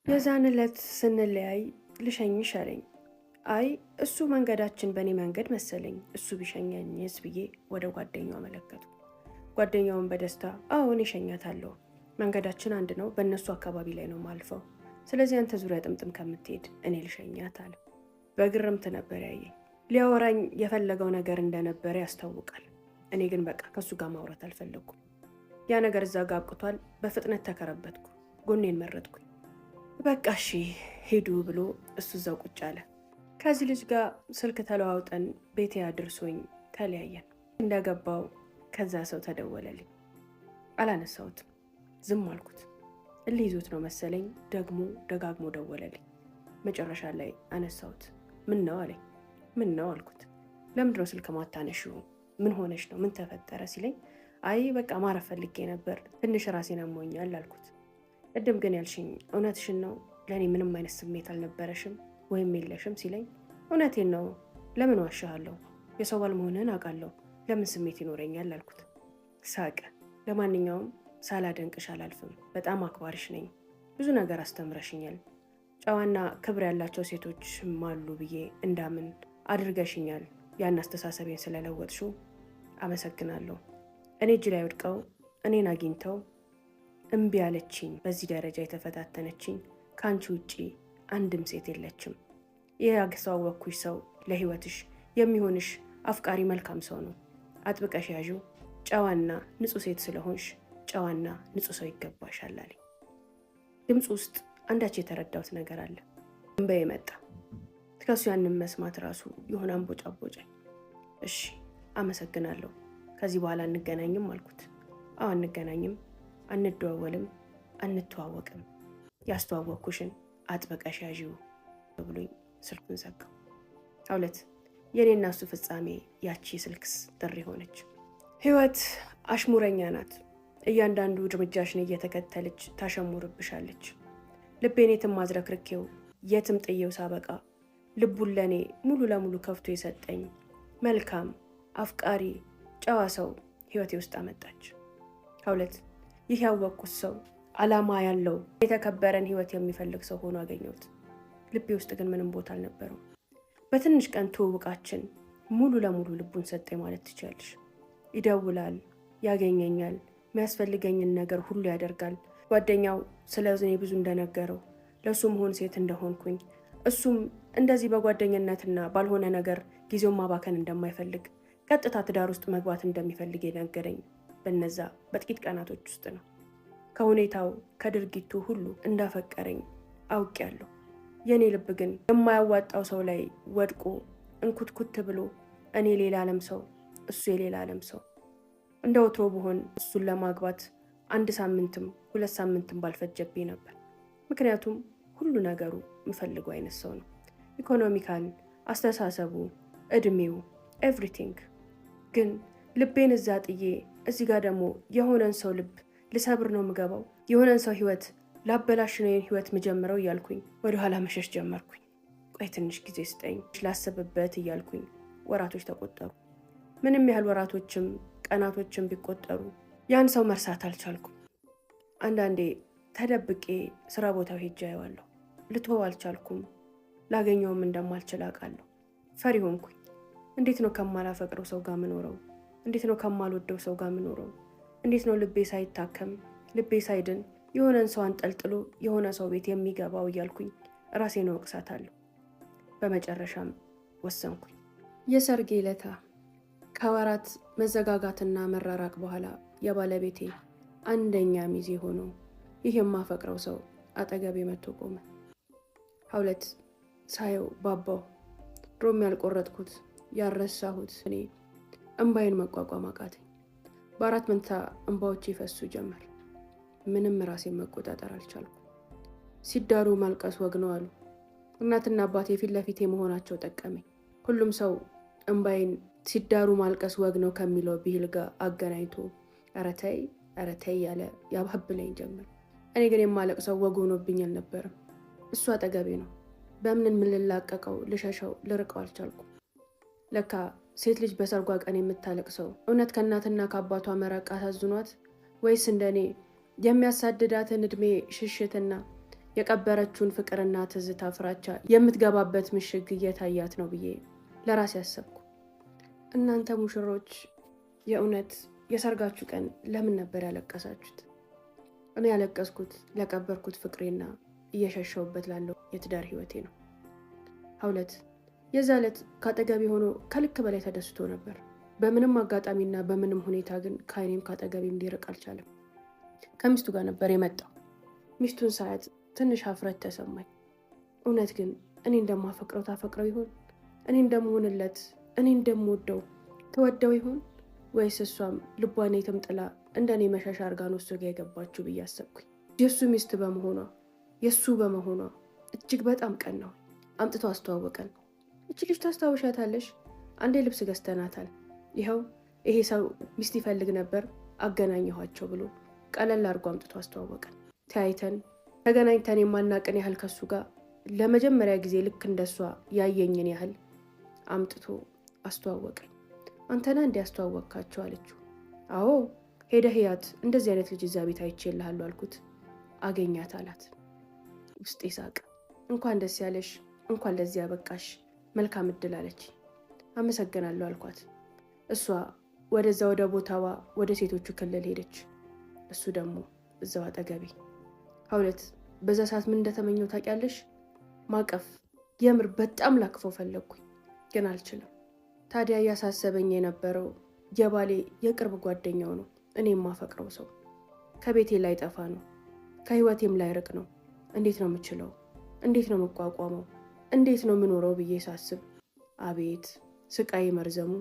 የዛን ዕለት ስንለያይ ልሸኝሽ አለኝ። አይ እሱ መንገዳችን በእኔ መንገድ መሰለኝ፣ እሱ ቢሸኘኝስ ብዬ ወደ ጓደኛው አመለከቱ። ጓደኛውን በደስታ አዎ እኔ እሸኛታለሁ፣ መንገዳችን አንድ ነው፣ በእነሱ አካባቢ ላይ ነው ማልፈው፣ ስለዚህ አንተ ዙሪያ ጥምጥም ከምትሄድ እኔ ልሸኛት አለ። በግርምት ነበር ያየኝ። ሊያወራኝ የፈለገው ነገር እንደነበረ ያስታውቃል። እኔ ግን በቃ ከእሱ ጋር ማውራት አልፈለግኩም። ያ ነገር እዛ ጋር አብቅቷል። በፍጥነት ተከረበትኩ፣ ጎኔን መረጥኩኝ። በቃ እሺ ሂዱ ብሎ እሱ እዛው ቁጭ አለ። ከዚህ ልጅ ጋር ስልክ ተለዋውጠን ቤቴ አድርሶኝ ተለያየን። እንደገባው ከዛ ሰው ተደወለልኝ። አላነሳሁትም፣ ዝም አልኩት። እልህ ይዞት ነው መሰለኝ ደግሞ ደጋግሞ ደወለልኝ። መጨረሻ ላይ አነሳሁት። ምን ነው አለኝ። ምን ነው አልኩት። ለምንድነው ስልክ ማታነሺው? ምን ሆነሽ ነው? ምን ተፈጠረ ሲለኝ አይ በቃ ማረፍ ፈልጌ ነበር፣ ትንሽ ራሴን አሞኛል አልኩት። ቅድም ግን ያልሽኝ እውነትሽን ነው? ለእኔ ምንም አይነት ስሜት አልነበረሽም ወይም የለሽም ሲለኝ እውነቴን ነው፣ ለምን ዋሻሃለሁ? የሰው ባል መሆንህን አውቃለሁ፣ ለምን ስሜት ይኖረኛል አልኩት። ሳቀ። ለማንኛውም ሳላደንቅሽ አላልፍም፣ በጣም አክባሪሽ ነኝ፣ ብዙ ነገር አስተምረሽኛል፣ ጨዋና ክብር ያላቸው ሴቶችም አሉ ብዬ እንዳምን አድርገሽኛል። ያን አስተሳሰቤን ስለለወጥሽው አመሰግናለሁ። እኔ እጅ ላይ ወድቀው እኔን አግኝተው እምቢ ያለችኝ፣ በዚህ ደረጃ የተፈታተነችኝ ከአንቺ ውጪ አንድም ሴት የለችም። ይህ ያስተዋወቅኩሽ ሰው ለሕይወትሽ የሚሆንሽ አፍቃሪ መልካም ሰው ነው። አጥብቀሽ ያዢው። ጨዋና ንጹሕ ሴት ስለሆንሽ ጨዋና ንጹሕ ሰው ይገባሻል አለኝ። ድምፁ ውስጥ አንዳች የተረዳሁት ነገር አለ። እንባዬ መጣ። ከሱ ያንን መስማት ራሱ የሆነ አንቦጫቦጨኝ። እሺ አመሰግናለሁ፣ ከዚህ በኋላ አንገናኝም አልኩት። አዎ አንገናኝም፣ አንደዋወልም፣ አንተዋወቅም። ያስተዋወቅኩሽን አጥብቀሽ ያዢው ብሎኝ ስልኩን ዘጋው። ሁለት የእኔና እሱ ፍጻሜ ያቺ ስልክስ ጥሪ ሆነች። ህይወት አሽሙረኛ ናት። እያንዳንዱ እርምጃሽን እየተከተለች ታሸሙርብሻለች። ልቤን የትም አዝረክርኬው የትም ጥዬው ሳበቃ ልቡን ለእኔ ሙሉ ለሙሉ ከፍቶ የሰጠኝ መልካም አፍቃሪ ጨዋ ሰው ህይወቴ ውስጥ አመጣች። ሁለት ይህ ያወቅኩት ሰው ዓላማ ያለው የተከበረን ህይወት የሚፈልግ ሰው ሆኖ አገኘሁት። ልቤ ውስጥ ግን ምንም ቦታ አልነበረው። በትንሽ ቀን ትውውቃችን ሙሉ ለሙሉ ልቡን ሰጠኝ ማለት ትችያለሽ። ይደውላል፣ ያገኘኛል፣ የሚያስፈልገኝን ነገር ሁሉ ያደርጋል። ጓደኛው ስለ እኔ ብዙ እንደነገረው ለእሱ መሆን ሴት እንደሆንኩኝ እሱም እንደዚህ በጓደኝነትና ባልሆነ ነገር ጊዜውን ማባከን እንደማይፈልግ ቀጥታ ትዳር ውስጥ መግባት እንደሚፈልግ የነገረኝ በነዛ በጥቂት ቀናቶች ውስጥ ነው። ከሁኔታው ከድርጊቱ ሁሉ እንዳፈቀረኝ አውቄያለሁ። የእኔ ልብ ግን የማያዋጣው ሰው ላይ ወድቆ እንኩትኩት ብሎ እኔ ሌላ ዓለም ሰው እሱ የሌላ ዓለም ሰው። እንደ ወትሮ ብሆን እሱን ለማግባት አንድ ሳምንትም 2 ሳምንትም ባልፈጀብኝ ነበር። ምክንያቱም ሁሉ ነገሩ የምፈልገው አይነት ሰው ነው። Economical፣ አስተሳሰቡ፣ እድሜው፣ everything። ግን ልቤን እዛ ጥዬ እዚህ ጋር ደግሞ የሆነን ሰው ልብ ልሰብር ነው የምገባው፣ የሆነን ሰው ህይወት ላበላሽ ነው ህይወት ምጀምረው እያልኩኝ ወደኋላ መሸሽ ጀመርኩኝ። ቆይ ትንሽ ጊዜ ስጠኝ ላስብበት እያልኩኝ ወራቶች ተቆጠሩ። ምንም ያህል ወራቶችም ቀናቶችም ቢቆጠሩ ያን ሰው መርሳት አልቻልኩም። አንዳንዴ ተደብቄ ስራ ቦታው ሄጄ አየዋለሁ። ልተወው አልቻልኩም። ላገኘውም እንደማልችል አውቃለሁ። ፈሪ ሆንኩኝ። እንዴት ነው ከማላፈቅረው ሰው ጋር ምኖረው? እንዴት ነው ከማልወደው ሰው ጋር ምኖረው? እንዴት ነው ልቤ ሳይታከም ልቤ ሳይድን የሆነን ሰው አንጠልጥሎ የሆነ ሰው ቤት የሚገባው እያልኩኝ ራሴን እወቅሳታለሁ። በመጨረሻም ወሰንኩኝ። የሰርጌ ዕለታ ከወራት መዘጋጋትና መራራቅ በኋላ የባለቤቴ አንደኛ ሚዜ ሆኖ ይህ የማፈቅረው ሰው አጠገቤ መጥቶ ቆመ። ሁለት ሳየው ባባው። ድሮም ያልቆረጥኩት ያልረሳሁት እኔ እምባዬን መቋቋም አቃተኝ። በ4 መንታ እምባዎቼ ይፈሱ ጀመር። ምንም ራሴን መቆጣጠር አልቻልኩም። ሲዳሩ ማልቀስ ወግ ነው አሉ። እናትና አባቴ ፊት ለፊቴ መሆናቸው ጠቀመኝ። ሁሉም ሰው እምባዬን ሲዳሩ ማልቀስ ወግ ነው ከሚለው ብሂል ጋር አገናኝቶ ኧረ ተይ ኧረ ተይ እያለ ያባብለኝ ጀመር። እኔ ግን የማለቅሰው ወግ ሆኖብኝ አልነበረም። እሱ አጠገቤ ነው። በምን ልላቀቀው፣ ልሸሸው፣ ልርቀው አልቻልኩም። ለካ ሴት ልጅ በሰርጓ ቀን የምታለቅሰው እውነት ከእናትና ከአባቷ መራቅ አሳዝኗት ወይስ እንደኔ የሚያሳድዳትን እድሜ ሽሽትና የቀበረችውን ፍቅርና ትዝታ ፍራቻ የምትገባበት ምሽግ እየታያት ነው ብዬ ለራሴ አሰብኩ። እናንተ ሙሽሮች የእውነት የሰርጋችሁ ቀን ለምን ነበር ያለቀሳችሁት? እኔ ያለቀስኩት ለቀበርኩት ፍቅሬና እየሸሸሁበት ላለው የትዳር ህይወቴ ነው። ሀውለት የዛ ዕለት ከአጠገቤ ሆኖ ከልክ በላይ ተደስቶ ነበር። በምንም አጋጣሚና በምንም ሁኔታ ግን ከአይኔም ከአጠገቤም ሊርቅ አልቻለም። ከሚስቱ ጋር ነበር የመጣው። ሚስቱን ሳያት ትንሽ ሀፍረት ተሰማኝ። እውነት ግን እኔ እንደማፈቅረው ታፈቅረው ይሆን? እኔ እንደምሆንለት፣ እኔ እንደምወደው ትወደው ይሆን? ወይስ እሷም ልቧን የትም ጥላ እንደ እኔ መሸሻ አድርጋ ነው እሱ ጋ የገባችው ብዬ አሰብኩኝ። የእሱ ሚስት በመሆኗ፣ የእሱ በመሆኗ እጅግ በጣም ቀን ነው። አምጥቶ አስተዋወቀን። እች ልጅ ታስታውሻታለሽ? አንዴ ልብስ ገዝተናታል። ይኸው ይሄ ሰው ሚስት ይፈልግ ነበር፣ አገናኘኋቸው ብሎ ቀለል አድርጎ አምጥቶ አስተዋወቀን። ተያይተን ተገናኝተን የማናቅን ያህል ከሱ ጋር ለመጀመሪያ ጊዜ ልክ እንደሷ ያየኝን ያህል አምጥቶ አስተዋወቀኝ። አንተና እንዲ ያስተዋወቅካቸው አለችው። አዎ ሄደህ ህያት እንደዚህ አይነት ልጅ እዛ ቤት አይቼልሃለሁ አልኩት። አገኛት አላት። ውስጤ ሳቅ። እንኳን ደስ ያለሽ፣ እንኳን ለዚህ ያበቃሽ፣ መልካም እድል አለች። አመሰግናለሁ አልኳት። እሷ ወደዛ ወደ ቦታዋ ወደ ሴቶቹ ክልል ሄደች። እሱ ደግሞ እዛው አጠገቤ። ሀውለት በዛ ሰዓት ምን እንደተመኘው ታውቂያለሽ? ማቀፍ። የምር በጣም ላክፈው ፈለግኩኝ፣ ግን አልችልም። ታዲያ እያሳሰበኝ የነበረው የባሌ የቅርብ ጓደኛው ነው፣ እኔ የማፈቅረው ሰው። ከቤቴ ላይ ጠፋ ነው፣ ከህይወቴም ላይ ርቅ ነው። እንዴት ነው የምችለው? እንዴት ነው የምቋቋመው? እንዴት ነው የምኖረው ብዬ ሳስብ አቤት ስቃዬ መርዘሙ፣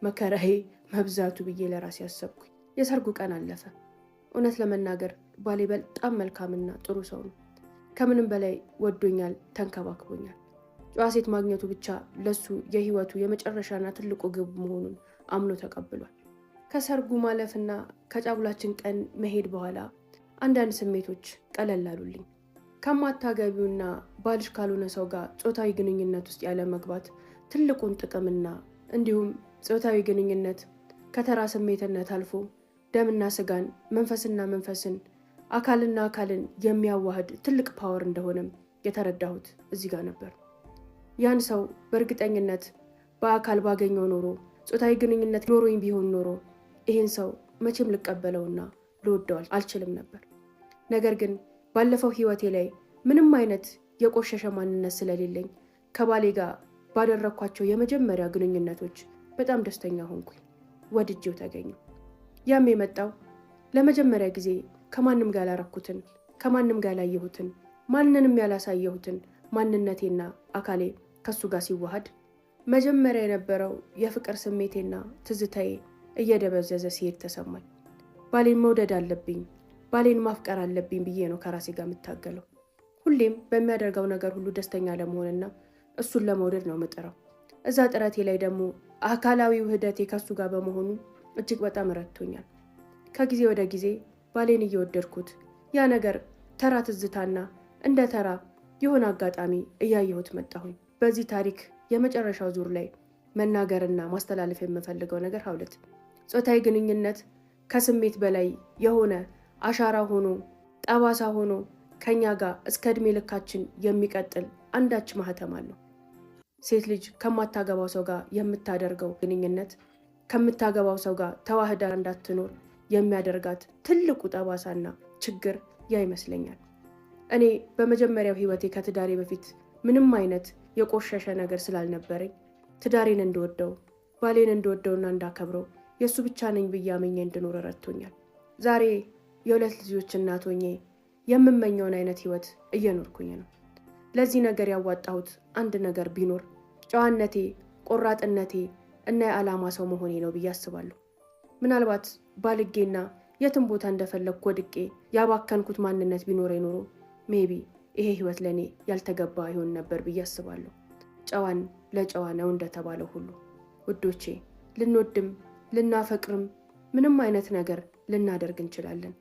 መከራዬ መብዛቱ ብዬ ለራሴ ያሰብኩኝ። የሰርጉ ቀን አለፈ። እውነት ለመናገር ባሌ በጣም መልካምና ጥሩ ሰው ነው። ከምንም በላይ ወዶኛል፣ ተንከባክቦኛል። ጨዋ ሴት ማግኘቱ ብቻ ለሱ የህይወቱ የመጨረሻና ትልቁ ግብ መሆኑን አምኖ ተቀብሏል። ከሰርጉ ማለፍና ከጫጉላችን ቀን መሄድ በኋላ አንዳንድ ስሜቶች ቀለል አሉልኝ። ከማታገቢውና ባልሽ ካልሆነ ሰው ጋር ጾታዊ ግንኙነት ውስጥ ያለ መግባት ትልቁን ጥቅምና እንዲሁም ጾታዊ ግንኙነት ከተራ ስሜትነት አልፎ ደምና ስጋን፣ መንፈስና መንፈስን፣ አካልና አካልን የሚያዋህድ ትልቅ power እንደሆነም የተረዳሁት እዚህ ጋር ነበር። ያን ሰው በእርግጠኝነት በአካል ባገኘው ኖሮ፣ ጾታዊ ግንኙነት ኖሮኝ ቢሆን ኖሮ ይህን ሰው መቼም ልቀበለውና ልወደው አልችልም ነበር። ነገር ግን ባለፈው ህይወቴ ላይ ምንም አይነት የቆሸሸ ማንነት ስለሌለኝ ከባሌ ጋር ባደረግኳቸው የመጀመሪያ ግንኙነቶች በጣም ደስተኛ ሆንኩኝ። ወድጄው ተገኘሁ። ያም የመጣው ለመጀመሪያ ጊዜ ከማንም ጋር ያላረኩትን፣ ከማንም ጋር ያላየሁትን፣ ማንንም ያላሳየሁትን ማንነቴና አካሌ ከሱ ጋር ሲዋሃድ መጀመሪያ የነበረው የፍቅር ስሜቴና ትዝታዬ እየደበዘዘ ሲሄድ ተሰማኝ። ባሌን መውደድ አለብኝ፣ ባሌን ማፍቀር አለብኝ ብዬ ነው ከራሴ ጋር የምታገለው። ሁሌም በሚያደርገው ነገር ሁሉ ደስተኛ ለመሆንና እሱን ለመውደድ ነው የምጥረው። እዛ ጥረቴ ላይ ደግሞ አካላዊ ውህደቴ ከሱ ጋር በመሆኑ እጅግ በጣም ረድቶኛል። ከጊዜ ወደ ጊዜ ባሌን እየወደድኩት ያ ነገር ተራ ትዝታና እንደ ተራ የሆነ አጋጣሚ እያየሁት መጣሁኝ። በዚህ ታሪክ የመጨረሻው ዙር ላይ መናገርና ማስተላለፍ የምፈልገው ነገር ሀውለት ጾታዊ ግንኙነት ከስሜት በላይ የሆነ አሻራ ሆኖ፣ ጠባሳ ሆኖ ከኛ ጋር እስከ ዕድሜ ልካችን የሚቀጥል አንዳች ማህተም አለው። ሴት ልጅ ከማታገባው ሰው ጋር የምታደርገው ግንኙነት ከምታገባው ሰው ጋር ተዋህዳ እንዳትኖር የሚያደርጋት ትልቁ ጠባሳና ችግር ያ ይመስለኛል። እኔ በመጀመሪያው ህይወቴ ከትዳሬ በፊት ምንም አይነት የቆሸሸ ነገር ስላልነበረኝ ትዳሬን እንድወደው፣ ባሌን እንድወደውና እንዳከብረው፣ የእሱ ብቻ ነኝ ብዬ አምኜ እንድኖር ረድቶኛል። ዛሬ የሁለት ልጆች እናት ሆኜ የምመኘውን አይነት ህይወት እየኖርኩኝ ነው። ለዚህ ነገር ያዋጣሁት አንድ ነገር ቢኖር ጨዋነቴ፣ ቆራጥነቴ እና የዓላማ ሰው መሆኔ ነው ብዬ አስባለሁ። ምናልባት ባልጌና የትም ቦታ እንደፈለግኩ ወድቄ ያባከንኩት ማንነት ቢኖረኝ ኖሮ maybe ይሄ ህይወት ለእኔ ያልተገባ ይሆን ነበር ብዬ አስባለሁ። ጨዋን ለጨዋ ነው እንደተባለው ሁሉ ውዶቼ፣ ልንወድም ልናፈቅርም ምንም አይነት ነገር ልናደርግ እንችላለን።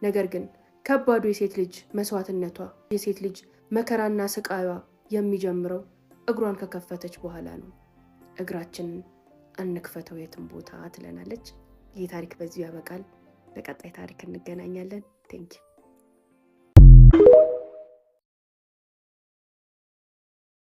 ነገር ግን ከባዱ የሴት ልጅ መስዋዕትነቷ፣ የሴት ልጅ መከራና ስቃዩዋ የሚጀምረው እግሯን ከከፈተች በኋላ ነው። እግራችንን አንክፈተው የትም ቦታ ትለናለች። ይህ ታሪክ በዚሁ ያበቃል። በቀጣይ ታሪክ እንገናኛለን። Thank you.